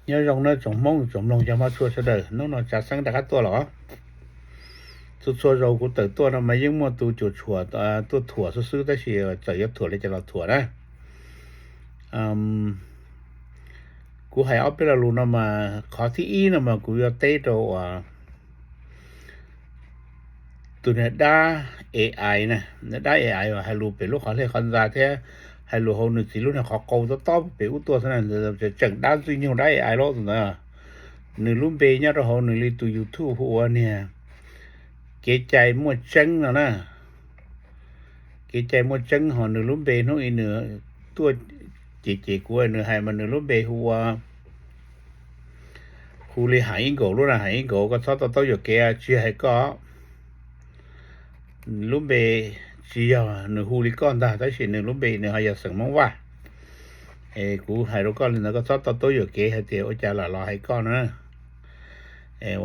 Nyob zoo nawb tsoom Hmoob tsoom mloog cov Hmoob tshua sawv daws, hnub no Tsav Xeeb rov qab tuaj los. Txhua txhua zaus kuv tawm tuaj no mas yeej muaj tus cuam tshuam tuaj thuam xwb xwb, tab sis txawm yuav thuam li cas los thuam na. Kuv hais ob peb lo lus no mas qhov thib ib no mas kuv yuav teb rau uas tus niag dab A I na, dab A I uas hais lus pem lub qhov hlej qhov ntxa thiab hais lus hauv nws txiv lub niag qhov qau tob tob pem ub tuaj xwb na, tseem dab ntxwg nyoog dab A I lawm tus ntawd. Nws lub npe nyob rau hauv nws li tus YouTube hu ua niag Kev Cai Muaj Tseeb no na. Kev Cai Muaj Tseeb, ho nws lub npe hnub ib nws tuaj cem cem kuv, nws hais mas nws lub npe hu ua, hu li Ham Ib Nkaus lub na, Ham Ib Nkaus, koj txhob to taub yuam kev, tsis yog hais koj. Lub npe tsis yog nws hu li koj ntag, tab sis nws lub npe nws ho yog xeem Hmoob Vaj. Es kuv hais rau koj li ntawd, koj txhob to taub yuam kev hais tias ua cas lam los hais koj no. Es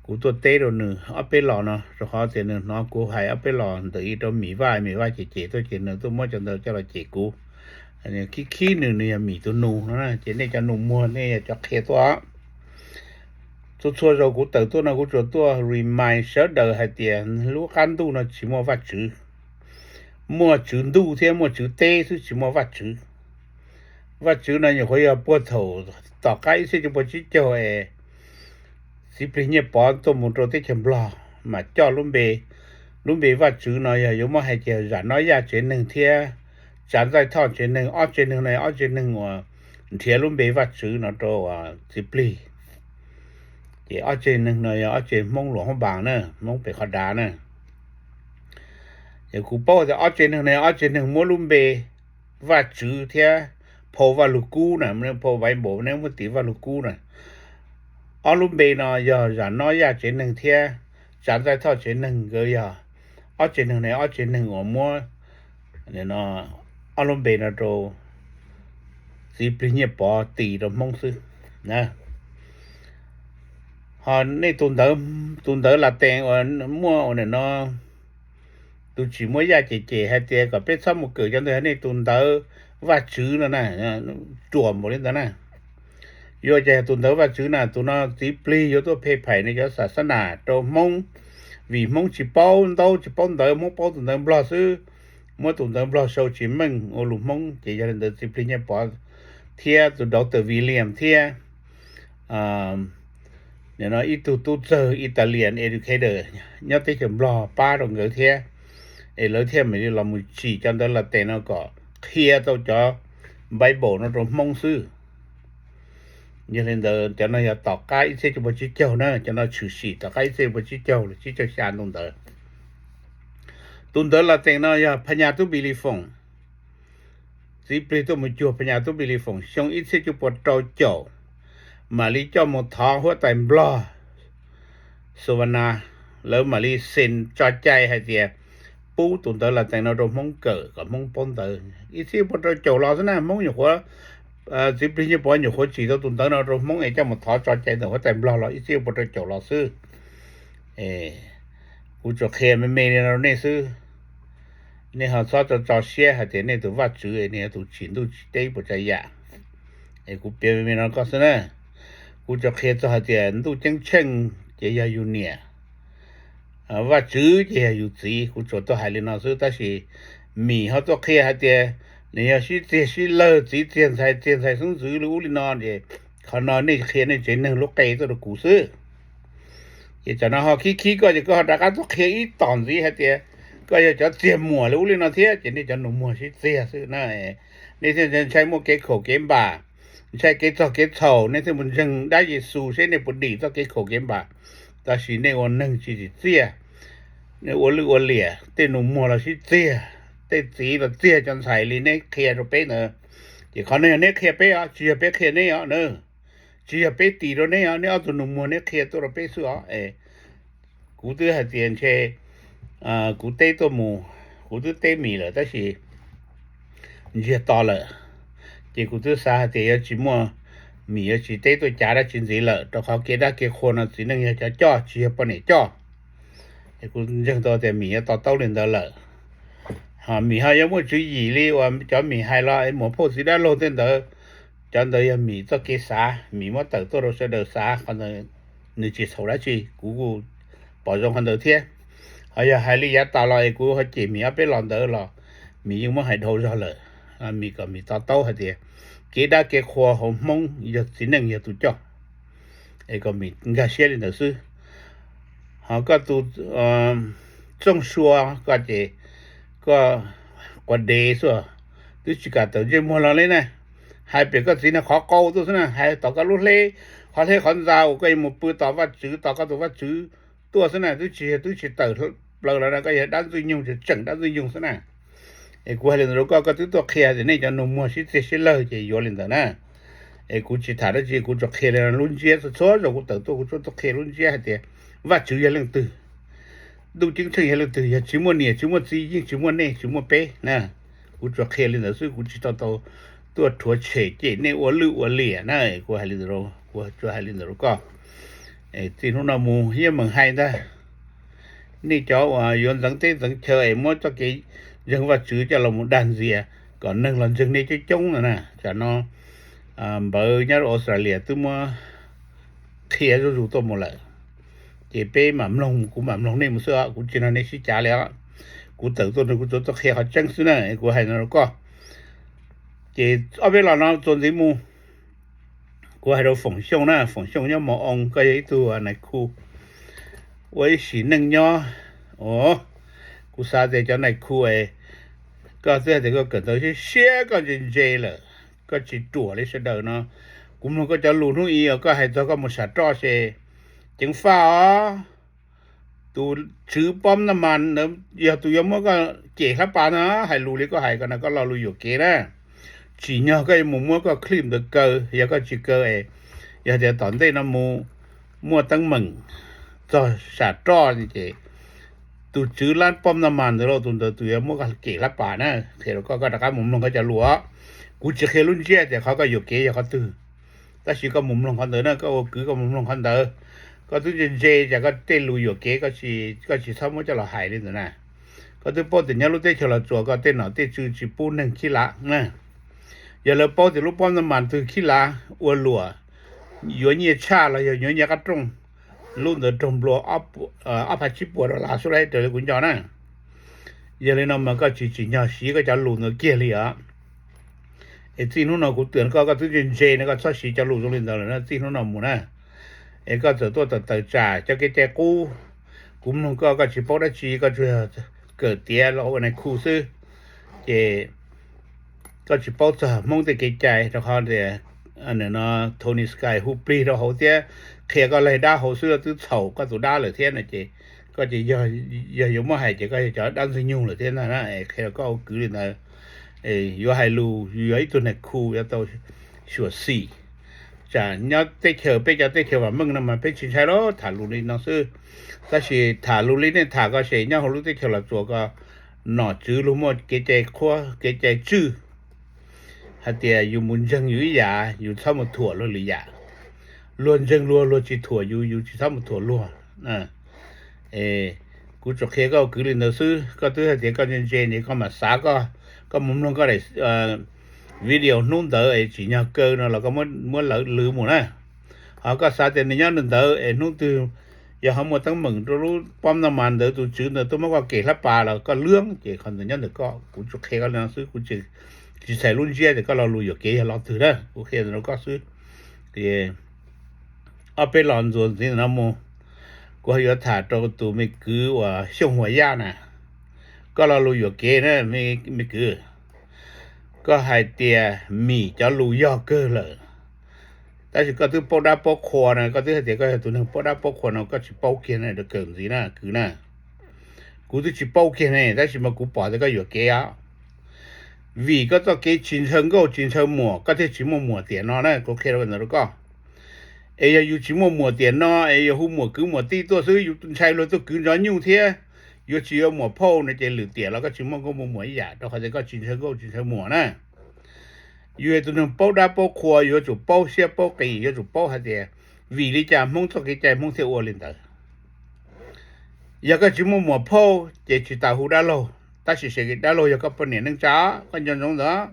kuv tuaj teb rau nws ob peb los no, rau qhov tias nws hnov kuv hais ob peb los ntawm ib rau Mim Vaj, Mim Vaj cem cem tuaj ces nws tuaj muab cov ntawd coj los cem kuv. Khib khib nws, nws yog Mim tus nus no na, ces nej cov nus muag nej yog cov qhia tuaj. Txhua txhua zaus kuv tawm tuaj no kuv tsuas tuaj remind sawv daws hais tias lub qab ntuj no tsis muaj Vajtswv. Muaj tswv ntuj thiab muaj tswv teb xwb, tsis muaj Vajtswv. Vajtswv no nyuam qhuav yog puag thaum tom qab ib txhiab cuaj puas tsib caug es Txiv Plig Nyiaj Pov tuaj mus rau teb chaws Nplog mas coj lub npe, lub npe Vajtswv no yog yuav muab hais tias Zam Nob Yaj tsev neeg thiab Tsav Ntxaij Thoj tsev neeg, ob tsev neeg no ob tsev neeg uas nrhiav lub npe Vajtswv no rau Txiv Plig. Ces ob tsev neeg no yog ob tsev Hmoob Luam Hoob Npas na, Hmoob pem qhov dav na. Ces kuv paub tias ob tsev neeg no ob tsev neeg muab lub npe Vajtswv thiab phau Vaj Lug Kub na, phau Bible ne muab tis Vaj Lug Kub na. Ob lub npe no yog Zam Nob Yaj tsev neeg thiab Tsav Ntxaij Thoj tsev neeg, nkawd yog ob tsev neeg no ob tsev neeg uas muab ob lub npe no rau Txiv Plig Nyiaj Pov tis rau Hmoob xwb. Ho nej tus ntawv, tus ntawv Latees uas muaj ua no, tus tsis muaj yaj ces cem hais tias kom peb txhob mus kawm cov ntawd, nej tus ntawv Vajtswv no na, ruam npaum li ntawd na. Yuav cas yog tus ntawv Vajtswv na, tus no Txiv Plig yuav tuaj phem phaim nws cov xas xab nas rau Hmoob, vim Hmoob tsis paub ntaub tsis paub ntawv, Hmoob paub tus ntawv Nplog xwb, muab tus ntawv Nplog sau tsis meej ua lus Hmoob. Ces yog li ntawd Txiv Plig Nyiaj Pov thiab tus Doctor William thiab ib tug tub txawg Italian educator nyob teb chaws Nplog pab rau nkawd thiab, es lawv thiaj mam li los mus tsim cov ntawv Latees no kom qhia tau cov Bible no rau Hmoob xwb. Yog li ntawd cov no yog tom qab ib txhiab cuaj puas tsib caug na, cov no tshwm sim tom qab ib txhiab cuaj puas tsib caug los tsib caug xya ntu ntawd. Tus ntawv Latees no yog Phas Nyas Tub Npis Lis Foom. Txiv Plig tuaj mus cuag Phas Nyas Tub Npis Lis Foom xyoo ib txhiab cuaj puas rau caum, mam li coj mus thov huab tais Nplog Xus Vas Nas, lawv mam li xees tso cai hais tias pub tus ntawv Latees no rau Hmoob kawm kom Hmoob paub ntawv. Ib txhiab cuaj puas rau caum los xwb na, Hmoob nyuam qhuav, Txiv Plig Nyiaj Pov nyuam qhuav tsim tau tus ntawv no rau Hmoob es coj mus thov tso cai ntawm huab tais Nplog los ib txhiab cuaj puas rau caum los xwb. Kuv tsuas qhia me me li no rau nej xwb. Nej ho txhob tso tso siab hais tias nej tus Vajtswv nws yog tus tsim ntuj tsim teb puas tsav yam. Es kuv piav me me no koj xwb na. Kuv tsuas qhia txog hais tias ntuj ceeb tsheej ces yog yus niam, Vajtswv ces yog yus txiv. Kuv tsuas tuaj hais li no xwb, tab sis Mim ho tuaj qhia hais tias nws yog sib txiag sib lawg, txiv txiag ntxhais txiag ntxhais xeeb ntxwv li ub li no es, qhov no nej qhia nej tsev neeg lub qe tuaj rau kuv xwb. Ces tsam no ho khib khib koj ces koj ho rov qab tuaj qhia ib tom ntxiv hais tias koj yog cov txiag muam li ub li no thiab, ces nej cov nus muag sib txiag xwb na. Nej thiaj ntshai muaj kev khaum kev npam, ntshai kev txog kev txhaum, nej thiaj mus ntseeg dab Yexus seb nej puas dim txoj kev khaum kev npam. Tab sis nej ua neeg tsis tsim txiaj, nej ua lwj ua liam, tej nus muag los sib txiag, tej txiv los txiag cov ntxhais li neb qhia rau peb ntawd. Ces qhov no yog neb qhia peb os, tsis yog peb qhia neb os na. Tsis yog peb tis rau neb os, neb ob tug nus muag neb qhia tuaj rau peb xwb os. Kuv twb hais tias ntshe kuv teb tuaj mus, kuv twb teb Mim lawm tab sis ntsiag to lawm. Ces kuv twb xav hais tias yuav tsis muaj, Mim yuav tsis teb tuaj cav dab tsi ntxiv lawm, rau qhov kev dab kev qhua no txiv neej yog cov coj tsis yog poj niam coj. Es kuv ntseeg tau tias Mim yuav to taub li ntawd lawm. Ho Mim ho yuav muaj tswv yim li uas cov Mim hais los es muam phauj txiv dab laug tej ntawd, Cov ntawd yog Mim txoj kev xav, Mim muab tawm tuaj rau sawv daws xav, qhov ntawd nws tsis txhaum dab tsi, kuv kuj pom zoo qhov ntawd thiab. Ho yog hais li yav tas los es kuv ho cem Mim ob peb los ntawd los Mim yeej muab hais dhau zog lawm. Mim kom Mim to taub hais tias kev dab kev qhua hauv Hmoob yog txiv neej yog tus coj, es kom Mim nkag siab li ntawd xwb. Ho koj tus Txooj Sua, koj ces koj quav dev xwb, twb tsis kam tawm ntsej muag los li na. Hais pem koj txiv na qhov qau tuaj xwb na, hais tom koj lub hleb, qhov hleb qhov ntxa uas koj yuav mus pw tos Vajtswv, tos koj tus Vajtswv tuaj xwb na, twb tsis, twb tsis tawm plaws los na, koj yog dab ntxwg nyoog, tseem dab ntxwg nyoog xwb na. Es kuv hais li ntawd rau koj, koj twb tuaj qhia tias nej cov nus muag sib txiag sib lawg ces yuav li ntawd na. Es kuv tsis tham dab tsi, kuv tsuas qhia li lub ntsiab, txhua txhua zaus kuv tawm tuaj kuv tsuas tuaj qhia lub ntsiab hais tias Vajtswv yog leej twg, ntuj ceeb tsheej yog leej twg, yog tsis muaj niam tsis muaj txiv yeej tsis muaj nej tsis muaj peb na. Kuv tsuas qhia li ntawd xwb, kuv tsis tau tau tuaj rhuav tshem cem nej ua lwj ua liam na. Kuv hais li ntawd, kuv tsuas hais li ntawd rau koj. Txij hnub no mus yeej meem hais ntag, nej cov uas yuav ntxeev teb ntxeev chaw es muab txoj kev ntseeg Vajtswv coj los mus dag ntxias kom neeg los ntseeg nej coob coob no na. Tsam no npawg nyob rau Australia twb muab qhia zuj zus tuaj mus lawm, ces peb mam mloog, kuv mam mloog nej mus xwb os, kuv tsis nrog nej sib cav li os. Kuv tawm tuaj no kuv tsuas tuaj qhia qhov tseeb xwb na, kuv hais no rau koj. Ces ob peb los no txuas ntxiv mus, kuv hais rau Foom Xyooj na, Foom Xyooj nyob Mos Oo, koj yog ib tug nais khu ua ib sim neej nyob. Kuv xav tias cov nais khu es koj twb hais tias koj kawm ntawv siab siab, koj ntse ntse lawm, koj tsis ruam li sawv daws no. Kuv mloog koj cov lus hnub ib os, koj hais txog koj mus sam roj ces ceev faj os. Tus tswv pob naj mas ntawd yog tus yuav muab koj cem hlab pas na, hais lus li koj hais ko na, koj lo lus yuam kev na. Tsim nyog koj yuav mus muab koj clip ntawd kaw, yog koj tsis kaw es yog tias tom ntej no mus muaj teeb meem txog sam roj ces tus tswv lab pob naj mas ntawd los tus ntawd tus yuav muab koj cem hlab pas na. Qhia rau koj, koj rov qab mus mloog koj cov lus os. Kuv tsis qhia lub ntsiab tias qhov koj yuam kev yog qhov twg, tab sis koj mus mloog qhov ntawd na, koj ua kwv koj mus mloog qhov ntawd. Koj twb ntse ntse cas koj tej lus yuam kev koj tsis txhob muab coj los hais li ntawd na. Koj twb paub tias nyob lub teb chaws Los Tsuas koj tej nom tej tswv tsis pub neeg khib lav na. Yog lawv paub tias lub pob naj mas twg khib lav ua luam, yuav nyiaj tshaj los yog yuav nyiaj qab rooj, lub ntawd raug nplua ob phav tsib puas dollar xwb raws li kuv nco na. Yog li no mas koj tsis tsim nyog siv koj cov lus ntawd kiag li os. Es txij hnub no kuv twb hais koj, koj twb ntse ntse no koj txhob siv cov lus zoo li ntawd lawm na, txij hnub no mus na. Es koj txawm tuaj tawm tawm tsam cov kev cai qub, kuv mloog koj, koj tsis paub dab tsi, koj tsuas yog kawm tiav los ua nais khu xwb, ces koj tsis paub txog Hmoob tej kev cai, rau qhov tias no Tony Sky hu plig rau hauv thiab qhia koj laig dab hauv xwb twb txhaum koj tus dab lawm thiab no ces koj ces yog yuav muab hais ces koj yog cov dab ntxwg nyoog lawm thiab ntag na. Qhia rau koj ua kwv li ntawd, yuav hais lus yog ib tug nais khu yuav tau xyuam xim. Tsam nyob teb chaws, peb cov teb chaws vam meej no mas peb tsis ntshai los tham lus li no xwb. Tab sis tham lus li nej tham ko ces nyob hauv lub teb chaws Los Tsuas ko, nom tswv luag muaj kev cai qhuab kev cai tswj hais tias yus mus ntseeg yus ib yam, yus txhob mus thuam luag lwm yam. Luag ntseeg luag, luag tsis thuam yus, yus tsis txhob mus thuam luag. Kuv tsuas qhia koj kwv li ntawd xwb, koj twb hais tias koj ntse ntse ne, koj mam xav koj, koj mus mloog koj daim video hnub ntawd es tsim nyog kaw no los koj muab lawv lwv mus na. Ho koj xav tias nws nyob nws ntawd es hnub twg yog ho muaj teeb meem rau lub pob naj mas ntawd tus tswv ntawd tuaj muab koj kem hlab pas los koj lwb ces qhov ntawd nyob ntawm koj. Kuv tsuas qhia koj li no xwb, kuv tsis txhais lub ntsiab tias koj lo lus yuam kev yog lo twg na, kuv qhia rau koj xwb. Ob peb los ntxuas ntxiv ntawm no mus, kuv ho yuav tham rau tus me kwv uas Xyooj Huas Yaj na. Koj lo lus yuam kev na, me kwv. Koj hais tias Mim cov lus yog kawg lawm, tab sis koj twb paub dab paub qhua na, koj twb hais tias koj yog tus neeg paub dab paub qhua no, koj tsis paub kiag na, rau kawm ntxiv na kwv na. Kuv twb tsis paub kiag ne, tab sis mas kuv pom tias koj yuam kev os. Vim koj txoj kev tsis ntshaw nkauj tsis ntshaw muam koj thiaj tsis muaj muam tiam no na, kuv qhia rau ntawd rau koj. Es yog yus tsis muaj muam tiam no es yus hu muam kwv muam tij tuaj xwb, yus ntshai luag tuaj kwv nrov nyuj thiab yuav tsis yuav muam phauj no ces lwm tiam los koj tsis muaj nkauj muaj muam ib yam, rau qhov tias koj tsis ntshaw nkauj tsis ntshaw muam na. Yus yog tus neeg paub dab paub qhua, yuav tsum paub siab paub qis, yuav tsum paub hais tias vim li cas Hmoob txoj kev cai Hmoob thiaj ua li ntawd. Yog koj tsis muaj muam phauj ces tsis tas hu dab laug, tab sis dab laug yog koj poj niam neej tsa, koj nco ntsoov ntawd.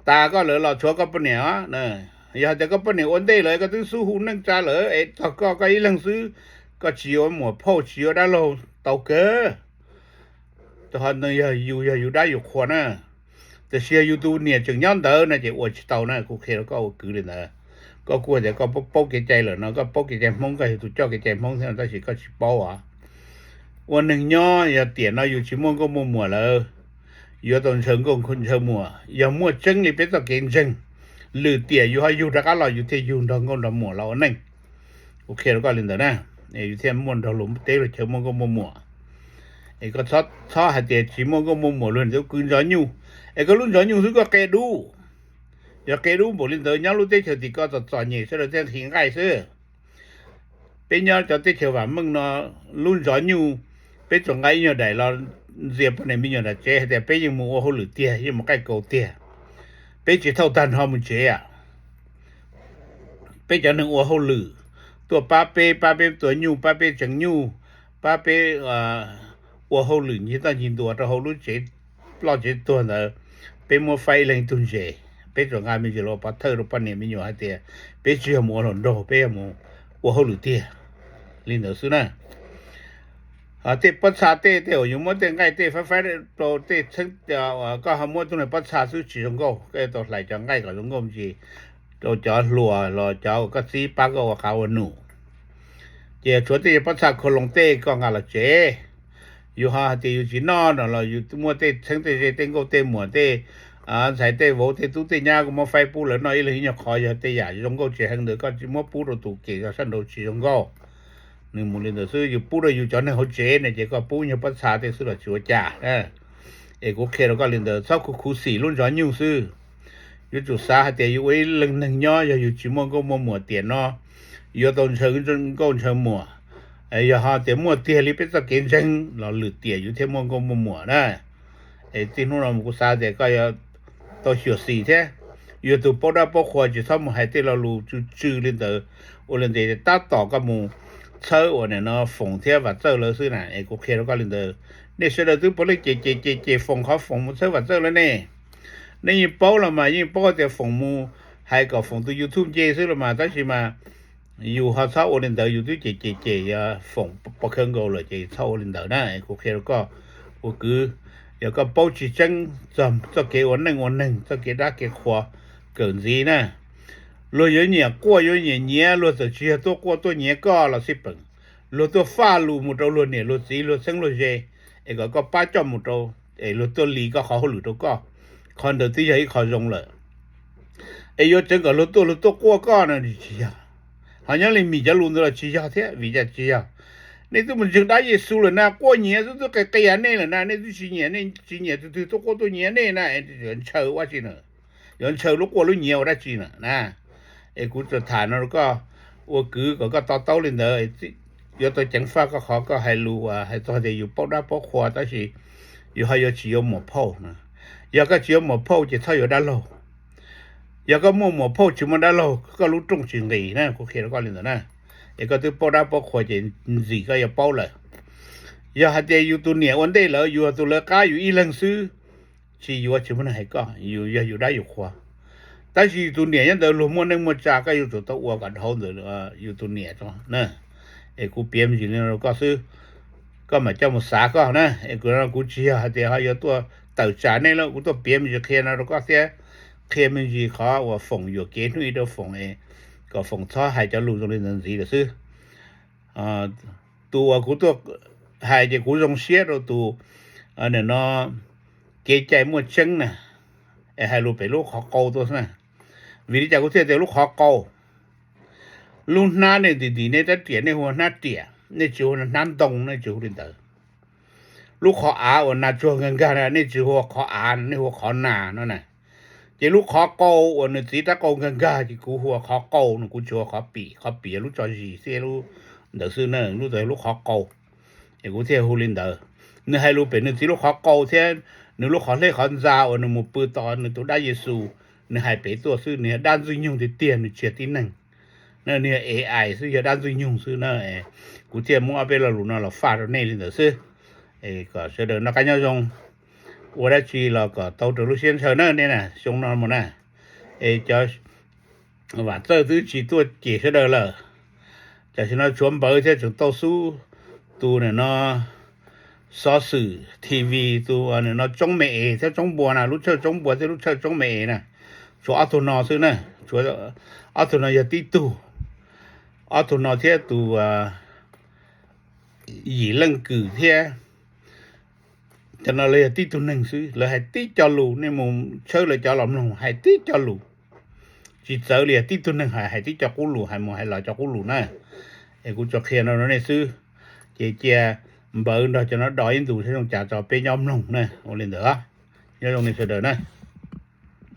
tas koj lawm los tshuav koj poj niam os. Yog hais tias koj poj niam ua ntej lawm, koj twb xub hu neej tsa lawm es txog koj, koj ib leeg xwb, koj tsis yuav muam phauj tsis yuav dab laug tau kawg. Ho yog yus yog yus dab yus qhua na, tiam sis yog yus tus niam tseem nyob ntawd no ces ua tsis tau na. Kuv qhia rau koj ua kwv li ntawd. Koj kuj tias koj paub kev cai lawm no, koj paub kev cai Hmoob, koj yog tus coj kev cai Hmoob thiab no, tab sis koj tsis paub os. Ua neeg nyob yog tiam no yus tsis muaj nkauj muaj muam lawm, yuav tau ntshaw nkauj ntshaw muam. Yog muaj tseeb li peb txoj kev ntseeg, lwm tiam yus ho yug rov qab los yus thiaj yug nrog nkauj nrog muam los ua neej. Kuv qhia rau koj li ntawd na, yus thiaj muaj nrog luag teb luag chaw muaj nkauj muaj muam. Es koj txhob hais tias tsis muaj nkauj muaj muam luag niam tub kwv ntsov nyuj, es koj lub ntsov nyuj xwb koj qia dub. Yog qia dub npaum li ntawd nyob lub teb chaws tim koj txom txom nyem sawv daws thiaj nqhis nqaij xwb. Peb nyob cov teb chaws vam meej no, lub ntsov nyuj, peb tsuas nqa ib nyuag daim los ntxias poj niam me nyuam nram tsev hais tias peb yeej mus ua hauj lwm tiag, yeej mus qaij kaus tiag. Peb tsis thauj tag nrho mus tsev. Peb cov neeg ua hauj lwm, tuaj pab peb, pab peb tua nyuj, pab peb tseev nyuj, pab peb ua hauj lwm ncig toj ncig ntua rau hauv lub tsev ploj tsev tuag ntawd, peb muab faib ib leeg tug ntses. Peb tsuas nqa me ntsis los ua pov thawj rau poj niam me nyuam hais tias peb tsis yog mus ua hluas nraug, peb yog mus ua hauj lwm tiag. Li ntawd xwb na. Tej pob txha tej, tej uas yus muab tej nqaij tej faib faib rau tej txheeb, koj ho muab tug pob txha xwb tsis zoo nkauj, koj yuav tau hlais cov nqaij kom zoo nkauj ntsis rau cov hluas los cov uas koj txib pab koj ua qav ua num. Ces tshuav tej pob txha khau loos tej koj nqa los tsev. Yus ho hais tias yus tsis noj no los yus muaj tej txheeb tej ze tej nkauj tej muam tej ntxhais tej vauv tej tub tej nyab koj muab faib pub lawv noj ib leeg ib nyuag qhov, yog tej yam zoo nkauj tsis heev ntawd koj muab pub rau tus kem zog sab nraud tsis zoo nkauj. Nws mus li ntawd xwb, yus pub rau yus cov neeg hauv tsev ne ces koj pub nyuag pob txha tej xwb los tsis ua cas. Es kuv qhia rau koj li ntawd, txhob khuv khuv xim lub ntsov nyuj xwb. Yuav tsum xav hais tias yus ua ib leeg neeg nyob yog yus tsis muaj nkauj muaj muam tiam no, yuav tau ntshaw nkauj ntshaw muam. Yog ho tias muaj tiag li peb txoj kev ntseeg los lwm tiam yus thiaj muaj nkauj muaj muam na. Es txij hnub no mus kuv xav tias koj yuav tau xyuam xim thiab. Yus yog tus paub dab paub qhua tsis txhob mus hais tej lo lus tsw tsw li ntawd. Ua li ntawd tab tom koj mus txhawb uas nim no Foom thiab Vam Txawj lawv xwb na. Es kuv qhia rau koj li ntawd, nej sawv daws twb puav leej ces ces ces ces Foom qhov Foom mus txhawb Vam Txawj lawm ne. Nej yeej paub los mas yeej paub tias Foom mus hais kom Foom tus YouTube nce xwb los mas, tab sis mas yus ho txhob ua li ntawd, yus twb ces ces ces Foom pov khawv nkaus lawm ces txhob ua li ntawd na. Kuv qhia rau koj ua kwv, yog koj paub tsis tseeb txog txoj kev ua neej ua neeg, txoj kev dab kev qhua kawm ntxiv na. Luag yuav nyiam quaj yuav nyiam nyiav, luag txawm tsis yog tuaj quaj tuaj nyiav koj los xij peem, luag tuaj faj lus mus rau luag niam luag txiv luag txheeb luag ze, es kom koj pab coj mus rau, es luag tuaj li koj qhov hauj lwm rau koj, qhov ntawd twb yog ib qho zoo lawm. Es yuav tseev kom luag tuaj luag tuaj quaj koj no tsis yog. Ho nyob li Mim cov lus ntawd los tsis yog thiab, vim cas tsis yog? Nej twb mus ntseeg dab Yexus lawm na, quaj nyiav xwb twb qias qias nej lawm na, nej twb tsis nyiam, nej tsis nyiam tus twg tuaj quaj tuaj nyiav nej na, yuav ntshaw ua tsi na? Yuav ntshaw lub quaj lub nyiav ua dab tsi na na? Es kuv tsuas tham no rau koj ua kwv kom koj to taub li ntawd, yuav tau ceev faj koj qhov koj hais lus uas hais txog tias yus paub dab paub qhua tab sis yus ho yuav tsis yuav muam phauj na. Yog koj tsis yuav muam phauj ces txhob yuav dab laug. Yog koj muaj muam phauj tsis muaj dab laug, koj lub rooj tsis nqis na, kuv qhia rau koj li ntawd na. Es koj twb paub dab paub qhua ces ntxim koj yuav paub lawm. Yog hais tias yus tus niam ua ntej lawm, yus tus lawv qab yus ib leeg xwb, tsis yuav tsis muaj neeg hais koj, yus yog yus dab yus qhua. Tab sis yus tus niam nyob ntawd luag muaj neej muaj tsa, koj yuav tsum tau ua kom dhau ntawm yus tus niam tso na. Es kuv piav me ntsis li no rau koj xwb, koj mam coj mus xav koj na. Es kuv, kuv tsis yog hais tias ho yuav tuaj tawm tsam nej lauj, kuv tuaj piav me ntsis qhia no rau koj thiab, qhia me ntsis qhov uas Foom yuam kev hnub ib rau Foom, kom Foom txhob hais cov lus zoo li ntawd ntxiv lawm xwb. Tus uas kuv tuaj hais ces kuv zoo siab rau tus, nim no kev cai muaj tseeb na, es hais lus pem lub qhov qau tuaj xwb na. Vim li cas kuv thiaj tias lub qhov qau? Lub hnab nej ntim ntim nej rab riam nej hu ua hnab riam, nej tsis hu hnab ntoo, nej tsis hu li ntawd. Lub qhov av uas nas tsuag nkag nkag na nej tsis hu ua qhov av, nej hu ua qhov nas no na. Ces lub qhov qau uas nws txiv rab qau nkag nkag ces kuv hu ua qhov qau no, kuv tsis hu ua qhov pim, qhov pim yog lub tso zis xwb, lub ntawd xwb na, lub ntawd yog lub qhov qau. Es kuv thiaj hu li ntawd. Nws hais lus pem nws txiv lub qhov qau thiab nws lub qhov hleb qhov ntxa uas nws mus pw tos nws tus dab Yexus, nws hais pem tuaj xwb, nws yog dab ntxwg nyoog tiag tiag, nws tsis yog tib neeg. Nws yog A I xwb, yog dab ntxwg nyoog xwb na. Kuv thiaj muab ob peb lo lus no los faj rau nej li ntawd xwb, kom sawv daws noj qab nyob zoo, ua dab tsi los kom tau raws lub siab ntshaw na nej na, xyoo no mus na. Es cov Vam Txawj twb tsis tuaj cem sawv daws lawm. Tam sim no tshuav Npawv thiab tseem tau xub tus nim no xov xwm T V, tus nim no Tsoob Me Es thiab Tsoob Npua na, lub tshawj Tsoob Npua thiab lub tshawj Tsoob Me Es na. Tshuav ob tug no xwb na, tshuav ob tug no yog tib tug, ob tug no thiab tus Yim Leej Kws thiab. Cov no lawv yog tib tug neeg xwb, lawv hais tib co lus, nej mus tshawb lawv cov los mloog hais tib co lus. Tsis txawv li, yog tib tug neeg hais, hais tib co qub lus, hais mus hais los cov qub lus na. Es kuv tsuas qhia no rau nej xwb, ces cia Npawv nrog cov no do ib ntus saib zoo cas tso peb nyob mloog na. Ua li ntawd, nyob zoo nej sawv daws na.